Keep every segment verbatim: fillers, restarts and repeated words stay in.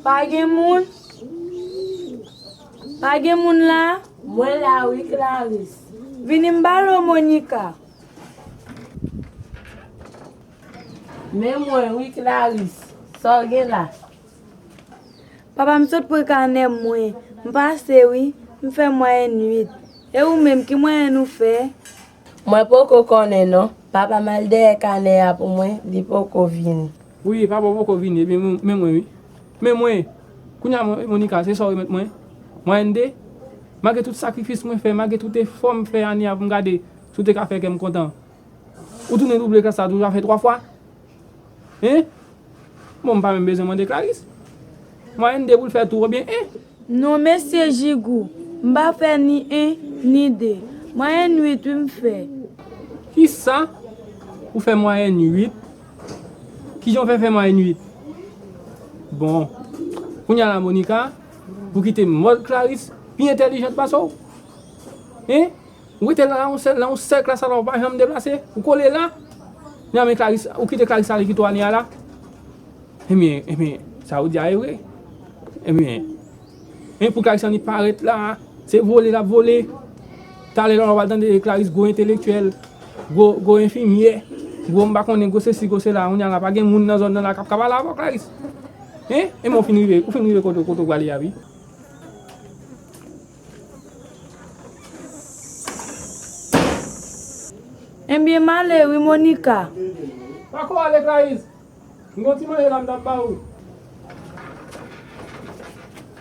Pa gen moun? Pa gen moun la? Mwen la wi, Clarice. Vini m pale w, Monica. Men mwen wi, Clarice. Sa w gen la? Papa m sot pran kanè mwen. M pase wi. M fè mwayèn uit. E ou menm, ki mwayèn ou fè? Mwen poko konnen non. Papa m al dèyè kanè a pou mwen, li poko vini. Wi, papa w poko vini, ebyen men, men mwen wi. Men mwen, kounye a mwen, Monica, se sa w remèt mwen? Mwayèn de? Malgre tout sakrifis mwen fè, malgre tout efò m fè ane a pou m gade si w te ka fè kè m kontan. Ou tounen double klas la toujou a fè twa fwa? Hein? Bon, m pa menm bezwen mande Clarice. Mwayèn de pou l fè tou, oubyen en? Non, mesye Jigou, m pa fè ni en, ni de. Mwayèn uit wi m fè. Kisa? Ou fè mwayèn uit? Kijan w fè fè mwayèn uit? Bon, kounye a la, Monica, pou kite mòd Clarice pi entèlijant pase w. Hein? Ou rete la, nan yon sèl, nan yon sèl klas la, ou pa janm deplase. Ou kole la. Nan men Clarice, ou kite Clarice ale kite w ane a la. Ebyen, ebyen, sa ou di a e vre. Ebyen, men pou Clarice annik parèt la, se vole l ap vole. Talè la, w pral tande Clarice gwo entelektyèl, gwo, gwo enfimyè, gwo m pa konnen, gwo sesi, gwo sela. Kounye a la, pa gen moun nan zòn nan la k ap ka pale avè w, Clarice. Hein? Ebyen, ou fin rive, ou fin rive kote, kote w prale a, wi. Ebyen, m ale wi, Monica. Pa ko ale, Clarice. M gon ti manje la m t ap ba ou.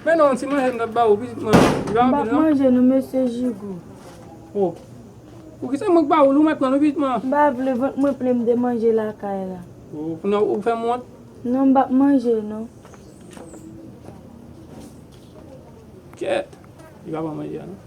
Men non, ti manje m t ap ba ou, pitit mwen. M p ap manje non, mesye Jigou. Oh. Poukisa mwen k ba ou l, ou mèt pran l wi, pitit mwen. M pa vle, vant mwen plen, m te manje lakay la. Oh, pou nan ou fè m wont? Non, m p ap manje non. Kèt. Li pa pran manje a non.